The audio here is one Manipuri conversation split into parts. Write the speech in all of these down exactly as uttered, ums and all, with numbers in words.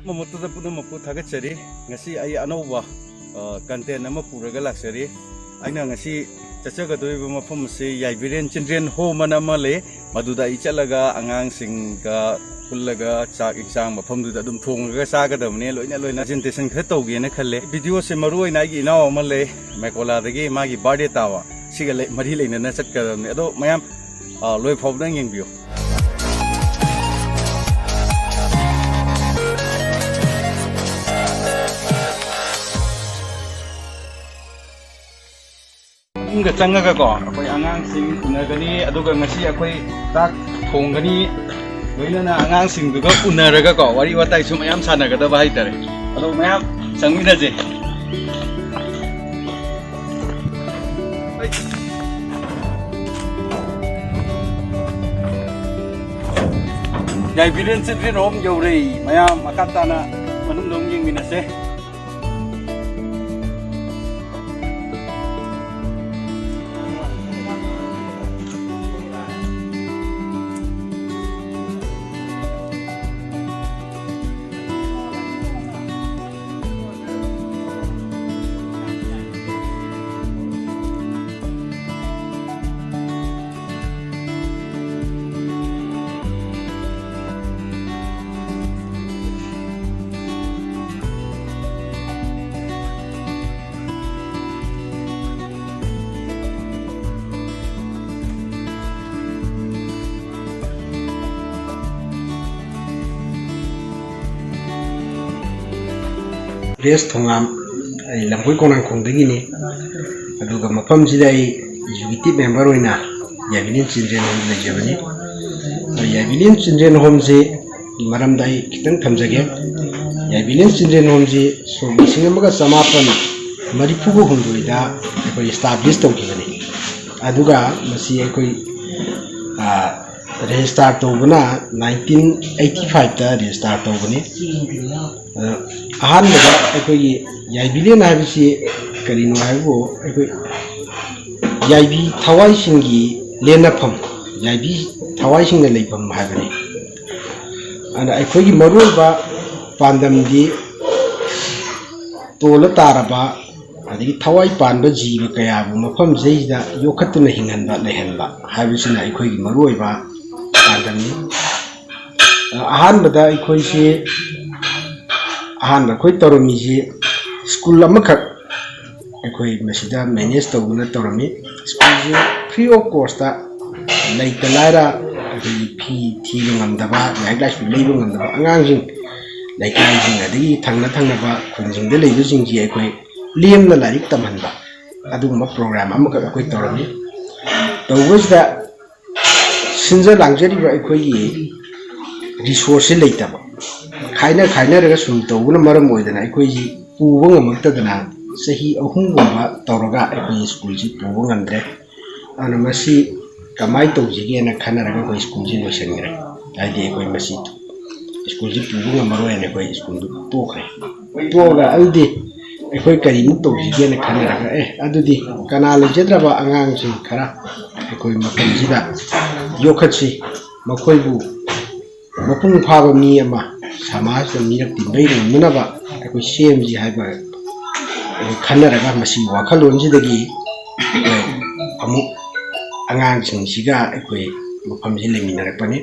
ꯃꯃꯨꯠꯇꯨꯗ ꯄꯨꯝꯅꯃꯛꯄꯨ ꯊꯥꯒꯠꯆꯔꯤ꯫ ꯉꯁꯤ ꯑꯩ ꯑꯅꯧꯕ, ꯑ, content ꯑꯃ ꯄꯨꯔꯒ ꯂꯥꯛꯆꯔꯤ꯫ ꯑꯩꯅ ꯉꯁꯤ ꯆꯠꯆꯒꯗꯧꯔꯤꯕ ꯃꯐꯝ ꯑꯁꯤ ꯌꯥꯏꯕꯤꯔꯦꯟ ꯆꯤꯜꯗ꯭ꯔꯦꯟ ꯍꯣꯝ ꯑꯅ ꯑꯃ ꯂꯩ, ꯃꯗꯨꯗ ꯑꯩ ꯆꯠꯂꯒ ꯑꯉꯥꯡꯁꯤꯡꯒ ꯄꯨꯜꯂꯒ ꯆꯥꯛ ꯏꯟꯁꯥꯡ ꯃꯐꯝꯗꯨꯗ ꯑꯗꯨꯝ ꯊꯣꯡꯉꯒ ꯆꯥꯒꯗꯕꯅꯦ꯫ ꯂꯣꯏꯅ ꯂꯣꯏꯅ presentation ꯈꯔ ꯇꯧꯒꯦꯅ ꯈꯜꯂꯦ꯫ Video ꯁꯦ ꯃꯔꯨ ꯑꯣꯏꯅ ꯑꯩꯒꯤ ꯏꯅꯥꯎ ꯑꯃ ꯂꯩ ꯃꯦꯀꯣꯂꯥꯗꯒꯤ, ꯃꯥꯒꯤ birthday ꯇꯥꯕ, ꯁꯤꯒ ꯂꯩ-, ꯃꯔꯤ ꯂꯩꯅꯅ ꯆꯠꯀꯗꯕꯅꯦ꯫ ꯑꯗꯣ ꯃꯌꯥꯝ, ꯑ, ꯂꯣꯏ ꯐꯥꯎꯕꯗꯪ ꯌꯦꯡꯕꯤꯌꯨ꯫ ꯏꯃꯨꯡꯗ ꯆꯪꯉꯒꯀꯣ, ꯑꯩꯈꯣꯏ ꯑꯉꯥꯡꯁꯤꯡ ꯎꯅꯒꯅꯤ, ꯑꯗꯨꯒ ꯉꯁꯤ ꯑꯩꯈꯣꯏ ꯆꯥꯛ ꯊꯣꯡꯒꯅꯤ, ꯂꯣꯏꯅꯅ ꯑꯉꯥꯡꯁꯤꯡꯗꯨꯒ ꯎꯅꯔꯒꯀꯣ, ꯋꯥꯔꯤ ꯋꯥꯇꯥꯏꯁꯨ ꯃꯌꯥꯝ ꯁꯥꯟꯅꯒꯗꯕ ꯍꯥꯏꯇꯥꯔꯦ꯫ ꯑꯗꯣ ꯃꯌꯥꯝ ꯆꯪꯃꯤꯟꯅꯁꯦ꯫ ꯌꯥꯏꯕꯤꯔꯦꯟ ꯆꯤꯜꯗ꯭ꯔꯦꯟ ꯍꯣꯝ ꯌꯧꯔꯦ꯫ ꯃꯌꯥꯝ ꯃꯈꯥ ꯇꯥꯅ ꯃꯅꯨꯡꯗ ꯑꯃꯨꯛ ꯌꯦꯡꯃꯤꯟꯅꯁꯦ꯫ ꯔꯦꯁ ꯊꯣꯉꯥꯝ, ꯑꯩ ꯂꯝꯕꯣꯏ ꯈꯣꯡꯅꯥꯡꯈꯣꯡꯗꯒꯤꯅꯤ꯫ ꯑꯗꯨꯒ ꯃꯐꯝꯁꯤꯗ ꯑꯩ executive member ꯑꯣꯏꯅ ꯌꯥꯏꯕꯤꯂꯦꯟ ꯆꯤꯜꯗ꯭ꯔꯦꯟ ꯍꯣꯝꯗ ꯂꯩꯖꯕꯅꯤ꯫ ꯑꯗꯣ ꯌꯥꯏꯕꯤꯂꯦꯟ ꯆꯤꯜꯗ꯭ꯔꯦꯟ ꯍꯣꯝꯁꯤ ꯃꯔꯝꯗ ꯑꯩ ꯈꯤꯇꯪ ꯊꯝꯖꯒꯦ꯫ ꯌꯥꯏꯕꯤꯂꯦꯟ ꯆꯤꯜꯗ꯭ꯔꯦꯟ ꯍꯣꯝꯁꯤ ꯁꯣꯛ ꯂꯤꯁꯤꯡ ꯑꯃꯒ ꯆꯃꯥꯄꯟ ꯃꯔꯤꯐꯨꯒ ꯍꯨꯝꯗꯣꯏꯗ ꯑꯩꯈꯣꯏ establish ꯇꯧꯈꯤꯕꯅꯤ꯫ ꯑꯗꯨꯒ ꯃꯁꯤ ꯑꯩꯈꯣꯏ, ꯑ, register ꯇꯧꯕꯅ nineteen eighty five ꯇ register ꯇꯧꯕꯅꯤ꯫ ꯑꯗ ꯑꯍꯥꯟꯕꯗ ꯑꯩꯈꯣꯏꯒꯤ ꯌꯥꯏꯕꯤꯂꯦꯟ ꯍꯥꯏꯕꯁꯤ ꯀꯔꯤꯅꯣ ꯍꯥꯏꯕꯕꯨ, ꯑꯩꯈꯣꯏ ꯌꯥꯏꯕꯤ ꯊꯋꯥꯏꯁꯤꯡꯒꯤ ꯂꯦꯟꯅꯐꯝ, ꯌꯥꯏꯕꯤ ꯊꯋꯥꯏꯁꯤꯡꯅ ꯂꯩꯐꯝ ꯍꯥꯏꯕꯅꯤ꯫ ꯑꯗ ꯑꯩꯈꯣꯏꯒꯤ ꯃꯔꯨꯑꯣꯏꯕ ꯄꯥꯟꯗꯝꯗꯤ ꯇꯣꯜꯂ ꯇꯥꯔꯕ ꯑꯗꯒꯤ ꯊꯋꯥꯏ ꯄꯥꯟꯕ ꯖꯤꯕ ꯀꯌꯥꯕꯨ ꯃꯐꯝꯁꯤꯗꯩꯁꯤꯗ ꯌꯣꯛꯈꯠꯇꯨꯅ ꯍꯤꯡꯍꯟꯕ, ꯂꯩꯍꯟꯕ ꯍꯥꯏꯕꯁꯤꯅ ꯑꯩꯈꯣꯏꯒꯤ ꯃꯔꯨꯑꯣꯏꯕ ꯄꯥꯟꯗꯝꯅꯤ꯫ ꯑꯍꯥꯟꯕꯗ ꯑꯩꯈꯣꯏꯁꯤ, ꯑꯍꯥꯟꯕ ꯑꯩꯈꯣꯏ ꯇꯧꯔꯝꯃꯤꯁꯤ ꯁ꯭ꯀꯨꯜ ꯑꯃꯈꯛ ꯑꯩꯈꯣꯏ ꯃꯁꯤꯗ ꯃꯦꯅꯦꯖ ꯇꯧꯗꯨꯅ ꯇꯧꯔꯝꯃꯤ꯫ ꯁ꯭ꯀꯨꯜꯁꯤ free of cost ꯂꯩꯇ ꯂꯥꯏꯔ, ꯑꯩꯈꯣꯏꯒꯤ ꯐꯤ ꯊꯤꯕ ꯉꯝꯗꯕ, ꯂꯥꯏꯔꯤꯛ ꯂꯥꯏꯁꯨ ꯂꯩꯕ ꯉꯝꯗꯕ ꯑꯉꯥꯡꯁꯤꯡ, ꯂꯩꯀꯥꯏꯁꯤꯡ ꯑꯗꯒꯤ ꯊꯪꯅ ꯊꯪꯅꯕ ꯈꯨꯟꯁꯤꯡꯗ ꯂꯩꯕꯁꯤꯡꯁꯤ ꯑꯩꯈꯣꯏ ꯂꯦꯝꯅ ꯂꯥꯏꯔꯤꯛ ꯇꯝꯍꯟꯕ, ꯑꯗꯨꯒꯨꯝꯕ ꯄ꯭ꯔꯣꯒ꯭ꯔꯥꯝ ꯑꯃꯈꯛ ꯑꯩꯈꯣꯏ ꯇꯧꯔꯝꯃꯤ꯫ ꯇꯧꯕꯁꯤꯗ ꯁꯤꯟꯖ ꯂꯥꯡꯖꯔꯤꯕ ꯑꯩꯈꯣꯏꯒꯤ ꯔꯤꯁꯣꯔꯁꯁꯤ ꯂꯩꯇꯕ, ꯈꯥꯏꯅ ꯈꯥꯏꯅꯔꯒ ꯁꯨꯝ ꯇꯧꯕꯅ ꯃꯔꯝ ꯑꯣꯏꯗꯅ ꯑꯩꯈꯣꯏꯁꯤ ꯄꯨꯕ ꯉꯝꯃꯛꯇꯗꯅ ꯆꯍꯤ ꯑꯍꯨꯝꯒꯨꯝꯕ ꯇꯧꯔꯒ ꯑꯩꯈꯣꯏꯒꯤ ꯁ꯭ꯀꯨꯜꯁꯤ ꯄꯨꯕ ꯉꯝꯗ꯭ꯔꯦ꯫ ꯑꯗꯨꯅ ꯃꯁꯤ ꯀꯃꯥꯏꯅ ꯇꯧꯁꯤꯒꯦꯅ ꯈꯟꯅꯔꯒ ꯑꯩꯈꯣꯏ ꯁ꯭ꯀꯨꯜꯁꯤ ꯂꯣꯏꯁꯤꯟꯈ꯭ꯔꯦ꯫ ꯍꯥꯏꯗꯤ ꯑꯩꯈꯣꯏ ꯃꯁꯤ ꯁ꯭ꯀꯨꯜꯁꯤ ꯄꯨꯕ ꯉꯝꯃꯔꯣꯏꯅ ꯑꯩꯈꯣꯏ ꯁ꯭ꯀꯨꯜꯗꯨ ꯇꯣꯛꯈ꯭ꯔꯦ꯫ ꯇꯣꯛꯑꯒ ꯑꯗꯨꯗꯤ ꯑꯩꯈꯣꯏ ꯀꯔꯤꯃꯨꯛ ꯇꯧꯁꯤꯒꯦꯅ ꯈꯟꯅꯔꯒ, ꯑꯦ, ꯑꯗꯨꯗꯤ ꯀꯅꯥ ꯂꯩꯖꯗ꯭ꯔꯕ ꯑꯉꯥꯡꯁꯤꯡ ꯈꯔ ꯑꯩꯈꯣꯏ ꯃꯐꯝꯁꯤꯗ ꯌꯣꯛꯈꯠꯁꯤ, ꯃꯈꯣꯏꯕꯨ ꯃꯄꯨꯡ ꯐꯥꯕ ꯃꯤ ꯑꯃ ꯁꯃꯥꯖꯇ ꯃꯤꯔꯛ ꯇꯤꯟꯕ ꯉꯝꯅꯅꯕ ꯑꯩꯈꯣꯏ ꯁꯦꯝꯁꯤ ꯍꯥꯏꯕ ꯑꯩꯈꯣꯏ ꯈꯟꯅꯔꯒ, ꯃꯁꯤꯒꯤ ꯋꯥꯈꯜꯂꯣꯟꯁꯤꯗꯒꯤ ꯑꯩꯈꯣꯏ ꯑꯃꯨꯛ ꯑꯉꯥꯡꯁꯤꯡꯁꯤꯒ ꯑꯩꯈꯣꯏ ꯃꯐꯝꯁꯤ ꯂꯩꯃꯤꯟꯅꯔꯛꯄꯅꯤ꯫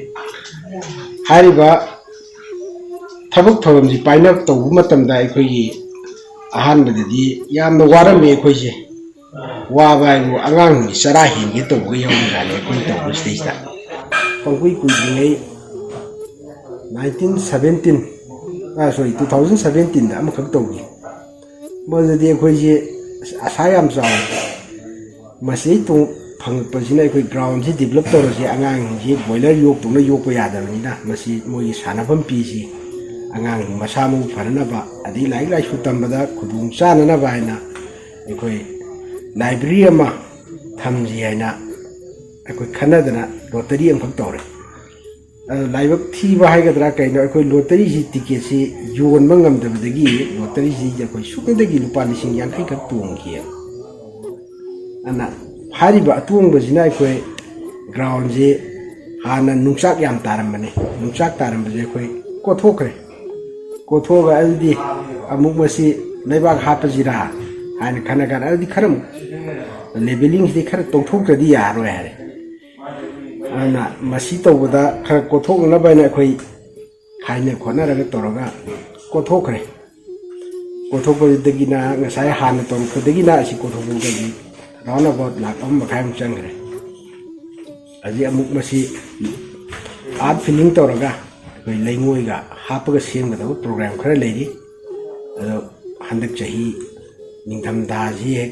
ꯍꯥꯏꯔꯤꯕ ꯊꯕꯛ ꯊꯧꯔꯝꯁꯤ ꯄꯥꯏꯅ ꯇꯧꯕ ꯃꯇꯝꯗ ꯑꯩꯈꯣꯏꯒꯤ ꯑꯍꯥꯟꯕꯗꯗꯤ ꯌꯥꯝꯅ ꯋꯥꯔꯝꯃꯤ ꯑꯩꯈꯣꯏꯁꯦ꯫ ꯋꯥꯕ ꯍꯥꯏꯕꯨ ꯑꯉꯥꯡꯒꯤ ꯆꯔꯥ ꯍꯦꯟꯒꯦ ꯇꯧꯕꯒ ꯌꯥꯎꯕꯖꯥꯠꯅꯤ ꯑꯩꯈꯣꯏꯅ ꯇꯧꯕꯁꯤꯗꯩꯁꯤꯗ꯫ ꯄꯪꯀꯨꯏ ꯀꯨꯏꯗ꯭ꯔꯤꯉꯩ nineteen seventeen, ꯑꯥ, sorry, two thousand seventeen ꯑꯃꯈꯛ ꯇꯧꯈꯤ꯫ ꯃꯗꯨꯗꯤ ꯑꯩꯈꯣꯏꯁꯦ ꯑꯁꯥ ꯌꯥꯝ ꯆꯥꯎꯋꯤ꯫ ꯃꯁꯤ ꯇꯣꯡ-, ꯐꯪꯉꯛꯄꯁꯤꯅ ꯑꯩꯈꯣꯏ ꯒ꯭ꯔꯥꯎꯟꯁꯤ ꯗꯤꯕꯂꯞ ꯇꯧꯔꯁꯤ, ꯑꯉꯥꯡꯁꯤꯡꯁꯤ ꯕꯣꯏꯂꯔ ꯌꯣꯛꯇꯧꯅ ꯌꯣꯛꯄ ꯌꯥꯗꯕꯅꯤꯅ ꯃꯁꯤ ꯃꯣꯏꯒꯤ ꯁꯥꯟꯅꯐꯝ ꯄꯤꯁꯤ, ꯑꯉꯥꯡ ꯃꯁꯥ ꯃꯎ ꯐꯅꯅꯕ, ꯑꯗꯩ ꯂꯥꯏꯔꯤꯛ ꯂꯥꯏꯁꯨ ꯇꯝꯕꯗ ꯈꯨꯗꯣꯡ ꯆꯥꯅꯅꯕ ꯍꯥꯏꯅ ꯑꯩꯈꯣꯏ ꯂꯥꯏꯕ꯭ꯔꯦꯔꯤ ꯑꯃ ꯊꯝꯁꯤ ꯍꯥꯏꯅ ꯑꯩꯈꯣꯏ ꯈꯟꯅꯗꯅ ꯂꯣꯇꯔꯤ ꯑꯃꯈꯛ ꯇꯧꯔꯦ꯫ ꯑꯗꯣ ꯂꯥꯏꯕꯛ ꯊꯤꯕ ꯍꯥꯏꯒꯗ꯭ꯔꯥ ꯀꯩꯅꯣ, ꯑꯩꯈꯣꯏ ꯂꯣꯇꯔꯤꯁꯤ ꯇꯤꯀꯦꯠꯁꯤ ꯌꯣꯟꯕ ꯉꯝꯗꯕꯗꯒꯤ ꯂꯣꯇꯔꯤꯁꯤ ꯑꯩꯈꯣꯏ ꯁꯨꯞꯅꯗꯒꯤ ꯂꯨꯄꯥ ꯂꯤꯁꯤꯡ ꯌꯥꯡꯈꯩ ꯈꯛ ꯇꯣꯡꯈꯤꯑꯕ꯫ ꯑꯗꯨꯅ ꯍꯥꯏꯔꯤꯕ ꯑꯇꯣꯡꯕꯁꯤꯅ ꯑꯩꯈꯣꯏ ꯒ꯭ꯔꯥꯎꯟꯁꯤ ꯍꯥꯟꯅ ꯅꯨꯡꯆꯥꯛ ꯌꯥꯝ ꯇꯥꯔꯝꯕꯅꯤ꯫ ꯅꯨꯡꯆꯥꯛ ꯇꯥꯔꯝꯕꯁꯦ ꯑꯩꯈꯣꯏ ꯀꯣꯊꯣꯛꯈ꯭ꯔꯦ꯫ ꯀꯣꯊꯣꯛꯑꯒ ꯑꯗꯨꯗꯤ ꯑꯃꯨꯛ ꯃꯁꯤ ꯂꯩꯕꯥꯛ ꯍꯥꯞꯄꯁꯤꯔꯥ ꯍꯥꯏꯅ ꯈꯟꯅ ꯀꯥꯟꯗ, ꯑꯗꯨꯗꯤ ꯈꯔ ꯑꯃꯨꯛ ꯂꯦꯕꯦꯂꯤꯡꯁꯤꯗꯤ ꯈꯔ ꯇꯧꯊꯣꯛꯇ꯭ꯔꯗꯤ ꯌꯥꯔꯣꯏ ꯍꯥꯏꯔꯦ꯫ ꯑꯗꯨꯅ ꯃꯁꯤ ꯇꯧꯕꯗ ꯈꯔ ꯀꯣꯊꯣꯛꯅꯅꯕ ꯍꯥꯏꯅ ꯑꯩꯈꯣꯏ ꯍꯥꯏꯅ ꯈꯣꯠꯅꯔꯒ ꯇꯧꯔꯒ ꯀꯣꯊꯣꯛꯈ꯭ꯔꯦ꯫ ꯀꯣꯊꯣꯛꯄꯗꯒꯤꯅ ꯉꯁꯥꯏ ꯍꯥꯟꯅ ꯇꯧꯔꯛꯄꯗꯒꯤꯅ ꯑꯁꯤ ꯀꯣꯊꯣꯛꯄꯗꯒꯤ round about ꯂꯥꯛ ꯑꯃ ꯃꯈꯥꯏꯃꯨꯛ ꯆꯪꯈ꯭ꯔꯦ꯫ ꯑꯗꯒꯤ ꯑꯃꯨꯛ ꯃꯁꯤ earth filling ꯇꯧꯔꯒ ꯑꯩꯈꯣꯏ ꯂꯩꯉꯣꯏꯒ ꯍꯥꯞꯄꯒ ꯁꯦꯝꯒꯗꯕ program ꯈꯔ ꯂꯩꯔꯤ꯫ ꯑꯗꯣ ꯍꯟꯗꯛ ꯆꯍꯤ ꯅꯤꯡꯊꯝꯊꯥꯁꯤ ꯍꯦꯛ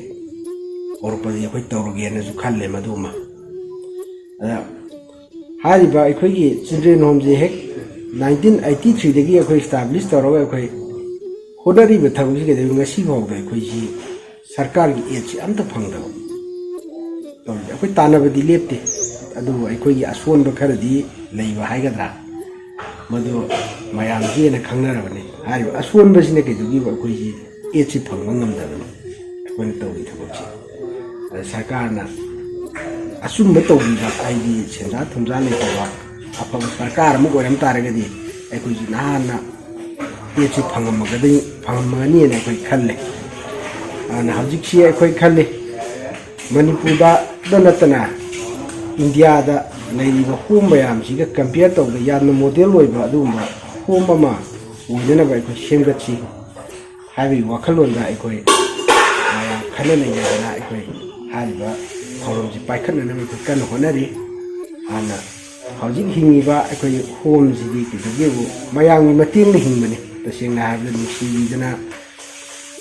ꯍꯧꯔꯛꯄꯗꯤ ꯑꯩꯈꯣꯏ ꯇꯧꯔꯒꯦꯅꯁꯨ ꯈꯜꯂꯦ ꯃꯗꯨꯃ꯫ ꯑꯗ ꯍꯥꯏꯔꯤꯕ ꯑꯩꯈꯣꯏꯒꯤ children homeꯁꯦ ꯍꯦꯛ nineteen eighty threeꯗꯒꯤ ꯑꯩꯈꯣꯏ establish ꯇꯧꯔꯒ ꯑꯩꯈꯣꯏ ꯍꯣꯠꯅꯔꯤꯕ ꯊꯕꯛꯁꯤ ꯀꯩꯗꯧ ꯉꯁꯤ ꯐꯥꯎꯗ ꯑꯩꯈꯣꯏꯁꯤ ꯁꯔꯀꯥꯔꯒꯤ aidꯁꯤ ꯑꯝꯇ ꯐꯪꯗꯕ ꯇꯧꯔꯤꯁꯦ꯫ ꯑꯩꯈꯣꯏ ꯇꯥꯟꯅꯕꯗꯤ ꯂꯦꯞꯇꯦ, ꯑꯗꯨꯕꯨ ꯑꯩꯈꯣꯏꯒꯤ ꯑꯁꯣꯟꯕ ꯈꯔꯗꯤ ꯂꯩꯕ ꯍꯥꯏꯒꯗ꯭ꯔꯥ, ꯃꯗꯨ ꯃꯌꯥꯝꯁꯤꯅ ꯈꯪꯅꯔꯕꯅꯤ꯫ ꯍꯥꯏꯔꯤꯕ ꯑꯁꯣꯟꯕꯁꯤꯅ ꯀꯩꯗꯧꯒꯤꯕ ꯑꯩꯈꯣꯏꯁꯤ aidꯁꯤ ꯐꯪꯕ ꯉꯝꯗꯕꯅꯤ꯫ ꯑꯩꯈꯣꯏꯅ ꯇꯧꯔꯤ ꯊꯕꯛꯁꯤ ꯑꯗ ꯁꯔꯀꯥꯔꯅ ꯑꯆꯨꯝꯕ ꯇꯧꯕꯤꯕ, ꯍꯥꯏꯗꯤ ꯁꯦꯟꯖꯥ ꯊꯨꯝꯖꯥ ꯂꯩꯇꯕ ꯑꯐꯕ ꯁꯔꯀꯥꯔ ꯑꯃ ꯑꯣꯏꯔꯝ ꯇꯥꯔꯒꯗꯤ ꯑꯩꯈꯣꯏꯁꯤ ꯅꯍꯥꯟꯅ aidꯁꯤ ꯐꯪꯉꯝꯃꯒꯗꯤ, ꯐꯪꯉꯝꯃꯒꯅꯤꯅ ꯑꯩꯈꯣꯏ ꯈꯜꯂꯦ꯫ ꯑꯗꯨꯅ ꯍꯧꯖꯤꯛꯁꯤ ꯑꯩꯈꯣꯏ ꯈꯜꯂꯤ, ꯃꯅꯤꯄꯨꯔꯗ ꯅꯠꯇꯅ ꯏꯟꯗꯤꯌꯥꯗ ꯂꯩꯔꯤꯕ home ꯃꯌꯥꯝꯁꯤꯒ compare ꯇꯧꯕꯗ ꯌꯥꯝꯅ model ꯑꯣꯏꯕ ꯑꯗꯨꯒꯨꯝꯕ home ꯑꯃ ꯑꯣꯏꯅꯅꯕ ꯑꯩꯈꯣꯏ ꯁꯦꯝꯒꯠꯁꯤ ꯍꯥꯏꯕꯒꯤ ꯋꯥꯈꯜꯂꯣꯟꯗ ꯑꯩꯈꯣꯏ ꯃꯌꯥꯝ ꯈꯟꯅ ꯅꯩꯅꯗꯅ ꯑꯩꯈꯣꯏ ꯍꯥꯏꯔꯤꯕ ꯊꯧꯔꯝꯁꯤ ꯄꯥꯏꯈꯠꯅꯅꯕ ꯑꯩꯈꯣꯏ ꯀꯟꯅ ꯍꯣꯠꯅꯔꯤ꯫ ꯍꯥꯟꯅ ꯍꯧꯖꯤꯛ ꯍꯤꯡꯉꯤꯕ ꯑꯩꯈꯣꯏ homeꯁꯤꯗꯤ ꯀꯩꯗꯧꯒꯦꯕꯨ ꯃꯌꯥꯝꯒꯤ ꯃꯇꯦꯡꯅ ꯍꯤꯡꯕꯅꯤ꯫ ꯇꯁꯦꯡꯅ ꯍꯥꯏꯔꯕꯗ ꯅꯨꯡꯁꯤꯕꯤꯗꯅ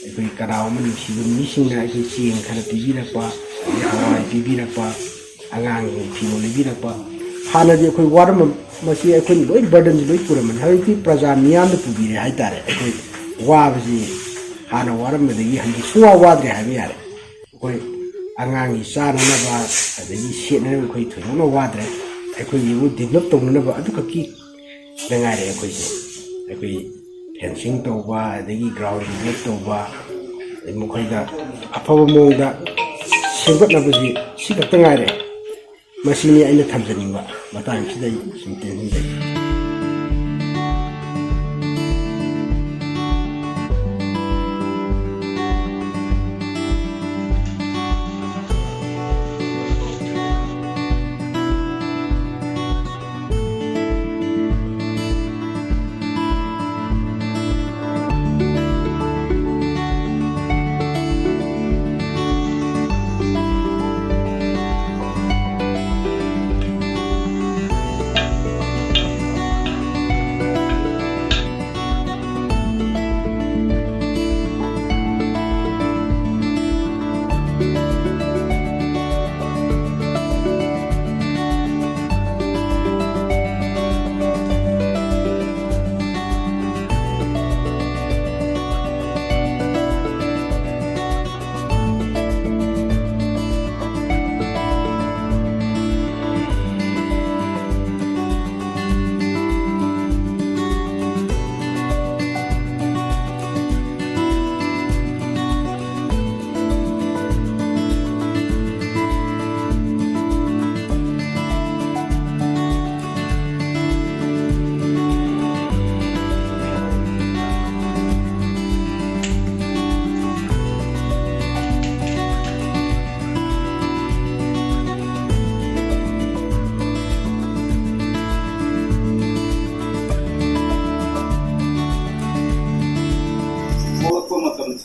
ꯑꯩꯈꯣꯏ ꯀꯅꯥꯒꯨꯝꯕ ꯅꯨꯡꯁꯤꯕ ꯃꯤꯁꯤꯡꯅ ꯑꯩꯈꯣꯏ ꯆꯦꯡ ꯈꯔ ꯄꯤꯕꯤꯔꯛꯄ, ꯑꯗꯩ ꯍꯋꯥꯏ ꯄꯤꯕꯤꯔꯛꯄ, ꯑꯉꯥꯡꯒꯤ ꯐꯤꯔꯣꯜ ꯂꯩꯕꯤꯔꯛꯄ꯫ ꯍꯥꯟꯅꯗꯤ ꯑꯩꯈꯣꯏ ꯋꯥꯔꯝꯕ, ꯃꯁꯤ ꯑꯩꯈꯣꯏꯅ ꯂꯣꯏ burdenꯁꯤ ꯂꯣꯏ ꯄꯨꯔꯝꯕꯅꯤ꯫ ꯍꯧꯖꯤꯛꯇꯤ ꯄ꯭ꯔꯖꯥ ꯃꯤꯌꯥꯝꯅ ꯄꯨꯕꯤꯔꯦ ꯍꯥꯏꯇꯥꯔꯦ꯫ ꯑꯩꯈꯣꯏ ꯋꯥꯕꯁꯤ ꯍꯥꯟꯅ ꯋꯥꯔꯝꯕꯗꯒꯤ ꯍꯧꯖꯤꯛ ꯁꯨꯡꯋꯥ ꯋꯥꯗ꯭ꯔꯦ ꯍꯥꯏꯕ ꯌꯥꯔꯦ꯫ ꯑꯩꯈꯣꯏ ꯑꯉꯥꯡꯒꯤ ꯆꯥꯅꯅꯕ ꯑꯗꯒꯤ ꯁꯦꯠꯅꯅꯕ ꯑꯩꯈꯣꯏ ꯊꯣꯏꯗꯣꯛꯅ ꯋꯥꯗ꯭ꯔꯦ꯫ ꯑꯩꯈꯣꯏꯒꯤꯕꯨ develop ꯇꯧꯅꯅꯕ ꯑꯗꯨꯈꯛꯀꯤ ꯗ ꯉꯥꯏꯔꯦ ꯑꯩꯈꯣꯏꯁꯦ꯫ ꯑꯩꯈꯣꯏ fencing ꯇꯧꯕ, ꯑꯗꯒꯤ ground develop ꯇꯧꯕ, ꯑꯗꯩ ꯃꯈꯣꯏꯗ ꯑꯐꯕ ꯃꯑꯣꯡꯗ ꯁꯦꯝꯒꯠꯅꯕꯁꯤ ꯁꯤ ꯈꯛꯇ ꯉꯥꯏꯔꯦ꯫ ꯃꯁꯤꯅꯤ ꯑꯩꯅ ꯊꯝꯖꯅꯤꯡꯕ ꯃꯇꯥꯡꯁꯤꯗ ꯑꯩ ꯁꯨꯝ ꯇꯦꯟꯖꯔꯤ꯫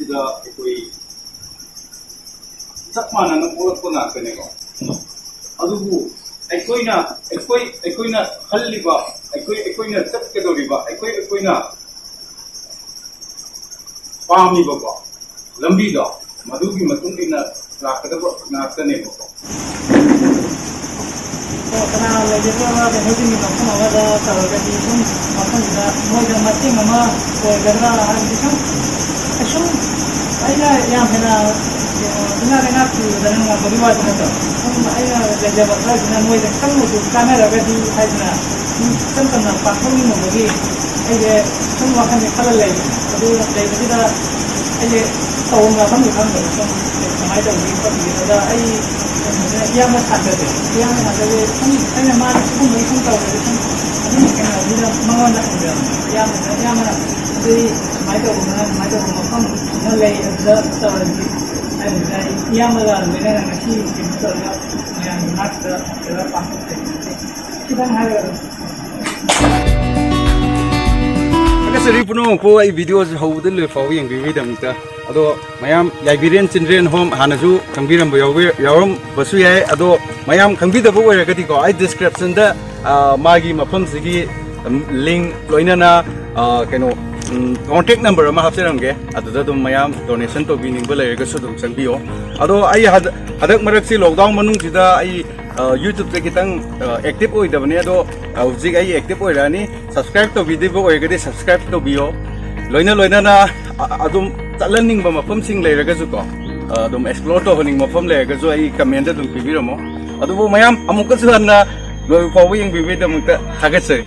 ꯁꯤꯗ ꯑꯩꯈꯣꯏ ꯆꯞ ꯃꯥꯟꯅꯅ ꯄꯣꯛꯂꯛꯄ ꯉꯥꯛꯇꯅꯦꯀꯣ꯫ ꯑꯗꯨꯕꯨ ꯑꯩꯈꯣꯏꯅ ꯑꯩꯈꯣꯏ ꯑꯩꯈꯣꯏꯅ ꯈꯜꯂꯤꯕ, ꯑꯩꯈꯣꯏ ꯑꯩꯈꯣꯏꯅ ꯆꯠꯀꯗꯧꯔꯤꯕ, ꯑꯩꯈꯣꯏ ꯑꯩꯈꯣꯏꯅ ꯄꯥꯝꯃꯤꯕꯀꯣ ꯂꯝꯕꯤꯗꯣ, ꯃꯗꯨꯒꯤ ꯃꯇꯨꯡ ꯏꯟꯅ ꯂꯥꯛꯀꯗꯕ ꯉꯥꯛꯇꯅꯦꯕꯀꯣ꯫ ꯑꯣ, ꯀꯅꯥ ꯂꯩꯖꯗ꯭ꯔꯕ ꯀꯩꯅꯣꯁꯤꯡꯒꯤ ꯃꯐꯝ ꯑꯃꯗ ꯇꯧꯔꯒꯗꯤ ꯁꯨꯝ ꯃꯐꯝꯁꯤꯗ ꯃꯣꯏꯗ ꯃꯇꯦꯡ ꯑꯃ ꯑꯣꯏꯒꯗ꯭ꯔꯥ ꯍꯥꯏꯕꯗꯤ ꯁꯨꯝ ꯀꯩꯁꯨꯝ ꯑꯩꯅ ꯌꯥꯝ ꯍꯦꯟꯅ ꯏꯅꯥꯛ ꯂꯩꯉꯥꯛ ꯊꯤꯕꯗ ꯅꯪ ꯉꯝꯕꯒꯤ ꯋꯥꯗꯤ ꯅꯠꯇꯕ, ꯁꯨꯝ ꯑꯩꯅ ꯂꯩꯖꯕ ꯈꯔꯁꯤꯅ ꯃꯣꯏꯗ ꯈꯤꯇꯪ ꯑꯣꯏꯁꯨ ꯀꯥꯟꯅꯔꯒꯗꯤ ꯍꯥꯏꯗꯅ ꯁꯨꯝ ꯏꯆꯝ ꯆꯝꯅ ꯄꯥꯡꯊꯣꯛꯅꯤꯡꯉꯨꯕꯒꯤ ꯑꯩꯁꯦ ꯁꯨꯝ ꯋꯥꯈꯜꯁꯦ ꯈꯜꯂ ꯂꯩꯕ꯫ ꯑꯗꯨ ꯂꯩꯕꯁꯤꯗ ꯑꯩꯁꯦ ꯇꯧꯐꯝ ꯂꯥꯛꯐꯝꯁꯨ ꯈꯪꯗꯕ, ꯁꯨꯝ ꯀꯃꯥꯏꯅ ꯇꯧꯒꯦ ꯈꯣꯠꯀꯦ꯫ ꯑꯗ ꯑꯩ ꯀꯩꯅꯣꯁꯤꯅ ꯏꯌꯥꯝꯕ ꯁꯥꯇ꯭ꯔꯁꯦ, ꯏꯌꯥꯝꯕ ꯁꯥꯇ꯭ꯔꯁꯦ ꯁꯨꯝ ꯑꯩꯅ ꯃꯥꯁꯦ ꯁꯤꯒꯨꯝꯕꯒꯤ ꯁꯨꯝ ꯇꯧꯔꯗꯤ ꯁꯨꯝ ꯑꯗꯨꯝ ꯀꯩꯅꯣꯁꯤꯗ ꯃꯉꯣꯟꯗ ꯍꯪꯖꯕꯅꯦ꯫ ꯏꯌꯥꯝꯕꯁꯤꯅ, "ꯏꯌꯥꯝꯕꯅ ꯑꯗꯨꯗꯤ ꯁꯨꯃꯥꯏꯅ ꯇꯧꯕꯅ ꯁꯨꯃꯥꯏꯅ ꯇꯧꯕ ꯃꯐꯝ ꯑꯃ ꯂꯩ, ꯑꯗꯨꯗ ꯇꯧꯔꯗꯤ" ꯍꯥꯏꯕꯁꯤꯗ ꯑꯩ ꯏꯌꯥꯝꯕꯒ ꯂꯣꯏꯅꯅ ꯉꯁꯤ ꯀꯩꯅꯣ ꯇꯧꯔꯒ ꯃꯌꯥꯝꯒꯤ ꯃꯅꯥꯛꯇ ꯐꯖꯅ ꯄꯥꯡꯊꯣꯛꯆꯩ꯫ ꯈꯤꯇꯪ ꯍꯥꯏꯔꯒ ꯊꯥꯒꯠꯆꯔꯤ ꯄꯨꯝꯅꯃꯛꯄꯨ ꯑꯩ ꯚꯤꯗꯤꯑꯣꯁꯤ ꯍꯧꯕꯗ ꯂꯣꯏ ꯐꯥꯎꯕ ꯌꯦꯡꯕꯤꯕꯒꯤꯗꯃꯛꯇ꯫ ꯑꯗꯣ ꯃꯌꯥꯝ ꯌꯥꯏꯕꯤꯔꯦꯟ ꯆꯤꯜꯗ꯭ꯔꯦꯟ ꯍꯣꯝ ꯍꯥꯟꯅꯁꯨ ꯈꯪꯕꯤꯔꯝꯕ ꯌꯥꯎꯕ-, ꯌꯥꯎꯔꯝꯕꯁꯨ ꯌꯥꯏ꯫ ꯑꯗꯣ ꯃꯌꯥꯝ ꯈꯪꯕꯤꯗꯕ ꯑꯣꯏꯔꯒꯗꯤꯀꯣ, ꯑꯩ ꯗꯤꯁꯀ꯭ꯔꯤꯞꯁꯟꯗ, ꯑ, ꯃꯥꯒꯤ ꯃꯐꯝꯁꯤꯒꯤ, ꯎꯝ, ꯂꯤꯡ ꯂꯣꯏꯅꯅ, ꯑ, ꯀꯩꯅꯣ, ꯎꯝ, ꯀꯣꯟꯇꯦꯛ ꯅꯝꯕꯔ ꯑꯃ ꯍꯥꯞꯆꯔꯝꯒꯦ꯫ ꯑꯗꯨꯗ ꯑꯗꯨꯝ ꯃꯌꯥꯝ ꯗꯣꯅꯦꯁꯟ ꯇꯧꯕꯤꯅꯤꯡꯕ ꯂꯩꯔꯒꯁꯨ ꯑꯗꯨꯝ ꯆꯪꯕꯤꯌꯣ꯫ ꯑꯗꯣ ꯑꯩ ꯍꯟꯗꯛ, ꯍꯟꯗꯛ ꯃꯔꯛꯁꯤ ꯂꯣꯛꯗꯥꯎꯟ ꯃꯅꯨꯡꯁꯤꯗ ꯑꯩ, ꯑ, ꯌꯨꯇ꯭ꯌꯨꯕꯇ ꯈꯤꯇꯪ, ꯑ, ꯑꯦꯛꯇꯤꯚ ꯑꯣꯏꯗꯕꯅꯦ꯫ ꯑꯗꯣ, ꯑ, ꯍꯧꯖꯤꯛ ꯑꯩ ꯑꯦꯛꯇꯤꯚ ꯑꯣꯏꯔꯛꯑꯅꯤ꯫ ꯁꯕꯁꯀ꯭ꯔꯥꯏꯕ ꯇꯧꯕꯤꯗ꯭ꯔꯤꯕ ꯑꯣꯏꯔꯒꯗꯤ ꯁꯕꯁꯀ꯭ꯔꯥꯏꯕ ꯇꯧꯕꯤꯌꯣ꯫ ꯂꯣꯏꯅ ꯂꯣꯏꯅꯅ, ꯑ, ꯑꯗꯨꯝ ꯆꯠꯍꯟꯅꯤꯡꯕ ꯃꯐꯝꯁꯤꯡ ꯂꯩꯔꯒꯁꯨꯀꯣ, ꯑ, ꯑꯗꯨꯝ ꯑꯦꯛꯁꯄ꯭ꯂꯣꯔ ꯇꯧꯍꯟꯅꯤꯡꯕ ꯃꯐꯝ ꯂꯩꯔꯒꯁꯨ ꯑꯩ ꯀꯃꯦꯟꯗ ꯑꯗꯨꯝ ꯄꯤꯕꯤꯔꯝꯃꯣ꯫ ꯑꯗꯨꯕꯨ ꯃꯌꯥꯝ ꯑꯃꯨꯛꯀꯁꯨ ꯍꯟꯅ ꯂꯣꯏꯕ ꯐꯥꯎꯕ ꯌꯦꯡꯕꯤꯕꯒꯤꯗꯃꯛꯇ ꯊꯥꯒꯠꯆꯔꯤ꯫